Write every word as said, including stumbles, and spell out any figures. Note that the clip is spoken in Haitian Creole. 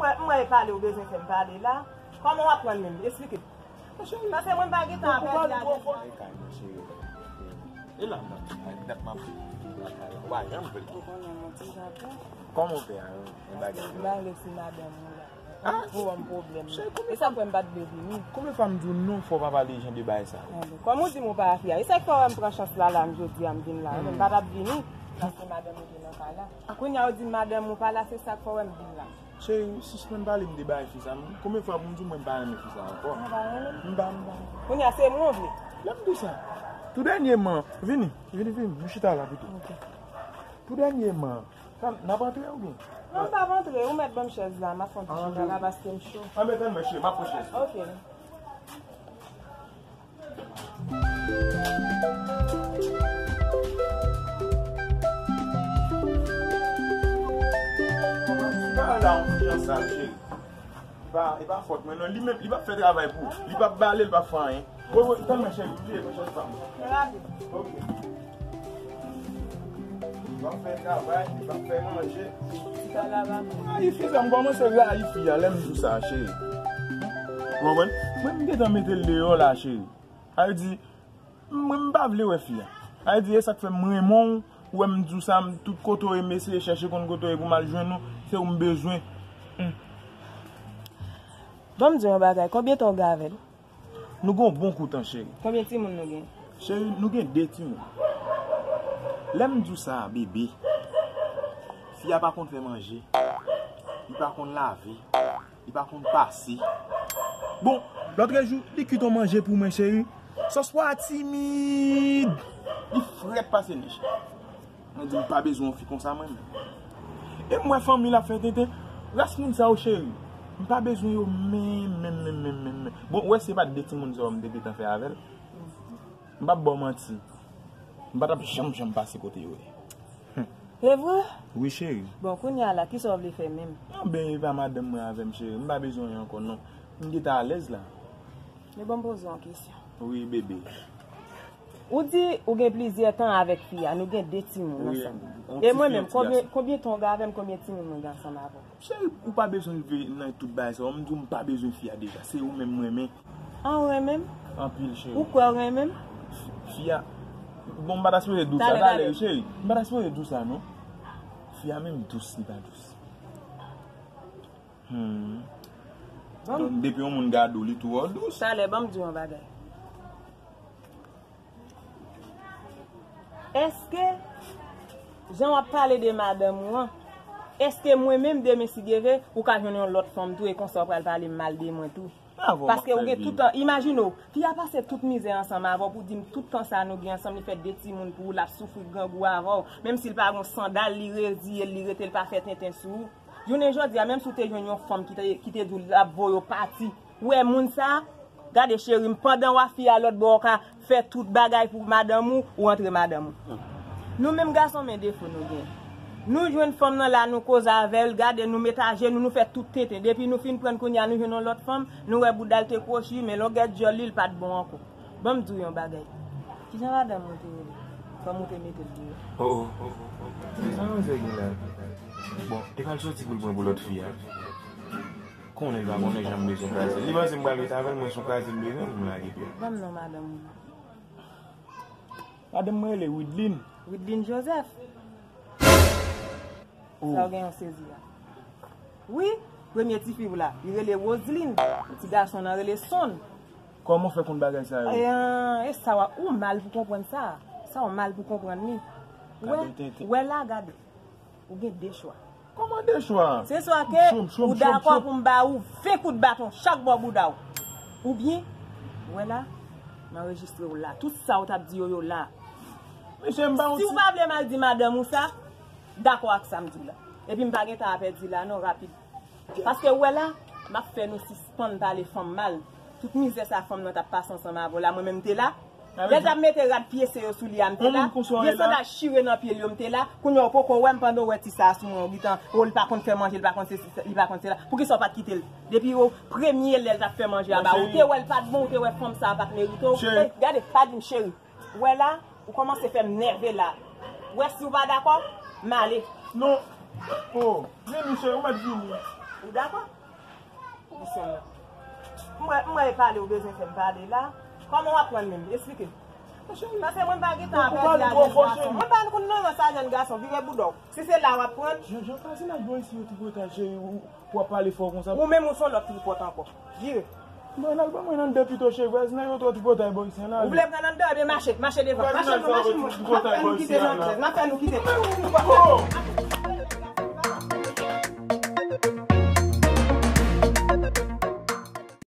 Mwen, mwen e pale ou bezwen fè m pale la. Kòman w ap pran l menm? Esplike m. Paske mwen m pa gen tan ap pèdi avè l. E kay mwen, cheri. E la, la. Ay, dat m ap lakay la. Ou pa janm vle. Ou konnen mwen ti jan pè. Kòman w fè a, yon bagay? M pa resi madanm ou la. Ah! Pou wè m pwoblèm nan. E sa k fè m pa t vle vini. Konbyen fwa m di w non, fò w pa pale jan de bagay sa yo? Kòm ou di m ou pa afè a, e sa k fè w wè m pran chans la, la, m jodi a m vin la. M pa t ap vini, paske madanm ou te nan kay la. Kounye a ou di m madanm ou pa la, se sa k fè w wè m vin la. Cheri, sispann pale m de bagay fi sa. Konbyen fwa pou m di w mwen m pa renmen fi sa ankò? M pa renmen? M pa, m pa. Kounye a se mwen w vle. Lè m di w sa. Tou dènyèman, vini, vini, vini, nou chita la pito. Ok. Tou dènyèman, sa, n ap antre oubyen? Non, m p ap antre. Ou mèt ban m chèz la. M ap fè yon ti chita la paske m cho. Anben, tann mwen, cheri, m ap pran chèz la. Ok. Kòman ti bagay la, yon ti jan sal, cheri? E pa, e pa fòt mwen, non. Li menm, li p ap fè travay pou ou. Li p ap bale, li p ap fè anyen. Wi, wi, tann mwen, cheri, bliye, mwen chèz pa m. Ok. Li p ap fè travay, li p ap fè manje. Rayi fi sa, m kòmanse rayi fi a, lè m di w sa, cheri. Ou konprann? Mwen, m gentan mete l deyò la, cheri. Sa vle di, mwen, m pa vle wè fi a. Sa vle di, e sa k fè m renmen w, ou wè m di w sa, m, tout kote w ye, m eseye chèche konn kote w ye pou m al jwenn ou, se ou m bezwen. Hmm. Ban m di w yon bagay, konbyen tan w gen avè l? Nou gen yon bon kou tan, cheri. Konbyen timoun nou gen? Cheri, nou gen de timoun. Lè m di w sa, bebe, fi a pa konn fè manje, li pa konn lave, li pa konn pase. Bon, lòtrejou, li kwit yon manje pou mwen, cheri. Sòs pwa a timid. Li frèt pase nèj. Mwen di m pa bezwen yon fi konsa mwen menm. E m wè fanmi l ap fè tenten. Ras moun sa yo cheri. M pa bezwen yo menm, menm, menm, menm, menm, menm. Bon, ou wè si se pa t de timoun sa yo m te gentan fè avè l. M p ap ba w manti. M pa t ap janm, janm pase kote yo ye. E vre? Wi, cheri. Bon, kounye a la, kisa w vle fè menm? Anben, e pa madanm mwen avè m, cheri. M pa bezwen anyen ankò, non. M gentan alèz la. Men ban m poze w yon kesyon. Wi, bebe. Ou di ou gen plizyè tan avèk fi a, nou gen de timoun ansanm. E mwen menm, konbyen, konbyen tan w gen avè m, konbyen timoun mwen gen ansanm avè w? Cheri, ou pa bezwen leve nan tout bagay sa yo. M di w m pa bezwen fi a deja. Se ou menm m renmen. An, ou renmen m? Anpil, cheri. Ou kwè w renmen m? Fi a, bon, m pa ta sipoze di w sa talè, cheri. M pa ta sipoze di w sa, non. Fi a menm dous, li pa dous. Hmm. Donk, depi yon moun gade w, li twò dous. Talè, ban m di w yon bagay. Èske, jan w ap pale de madanm ou an, èske mwen menm, demen, si Dye vle, ou ka jwenn yon lòt fanm tou, e konsa w pral pale mal de mwen tou? Paske ou gen tout tan, imajine w, fi a pase tout mizè ansanm avè w pou di m tout tan sa nou gen ansanm, li fè de timoun pou ou, l ap soufri grangou avè w, menm si l pa gen sandal, li reziye l, li rete, l pa fè tenten sou ou. Jounen jodi a, menm si w te jwenn yon fanm ki te, ki te di w l ap voye w pati, ou wè moun sa a, gade cheri m, pandan w a fi a lòt bò w ka fè tout bagay pou madanm ou, ou antre madanm ou. Nou menm gason men defo nou gen. Nou jwenn fanm nan la, nou koze avè l, gade nou met ajenou, nou fè tout tenten. Depi nou fin pran kounye a, nou jwenn yon lòt fanm, nou wè bouda l te kwochi, men longè dyòl li, l pa t bon ankò. Ban m di w yon bagay. Kijan madanm ou te rele? Fanm ou te mete l deyò. Oh, oh, oh, oh, oh. Sa manzè gen la? Bon, e pa l soti pou l pran pou lòt fi a. Konnen l pa konnen jan m bezwen kraze l. Li panse m pral rete avè l, mwen se yon kraze m bezwen pou m lage pye. Ban m non madanm ou. Madanm mwen rele Widline. Widline Joseph. Oh. Sa w gen yon sezi a? Wi, premye tifi w la, li rele Roseline. Ti gason nan rele Son. Kòman w fè konn bagay sa yo? E, e sa w ap, ou mal pou konprann sa. Sa w mal pou konprann li. Wè, wè la, gade. Ou gen de chwa. Kòman de chwa? Se swa ke ou dakò pou m ba ou ven kout baton chak bò bouda w. Oubyen, wè la, m anrejistre w la. Tout sa w t ap di yo, yo la. Mesye, m pa yon ti... Si w pa vle m al di madanm ou sa, dakò ak sa m di w la. Epi m pa gen tan a pèdi la non, rapid. Paske w wè la, m ap fè nou sispann pale fanm mal. Tout mizè sa fanm nan t ap pase ansanm avè w la, mwen menm m te la. Lè l t ap mete rad pyese yo sou li a, m te la. Vye sandal chire nan pye l yo, m te la. Kounye a, w poko wè m pandan w wè ti sa a sou mwen, w gentan, o, li pa konn fè manje, li pa konn sesi, li pa konn sela. Poukisa w pa t kite l? Depi w premye lè l t ap fè manje a ba ou, w te wè l pa t bon, w te wè fanm sa a pa t merite w. Ey, gade, pa di m cheri. W wè la, ou kòmanse fè m nève la. W wè si w pa dakò, m ale. Non. Oh, vini cheri, ou mèt vini. Ou dakò? Misyon nan. M wè, m wè e pale ou bezwen fè m pale la. Kòman w ap pran l menm? Eksplike m. Paske mwen m pa gen tan ap pèdi avèk gason. Mwen pa konn non nan sa jèn gason, vire bouda w. Si se la w ap pran l. Jan, jan vwazinaj bò isi yo tripotay, cheri, ou, pou w ap pale fò konsa. Ou menm ou se yon lòt tripòt ankò. Vire. Bon, al ban mwen anndan pito, cheri, vwazinaj yo twò tripotay bò isi an, ale. Ou vle pran anndan, ebyen mache, mache devan. Mache, mache, mache, m ap fè nou kite nan trèz, m ap fè nou kite. Oh!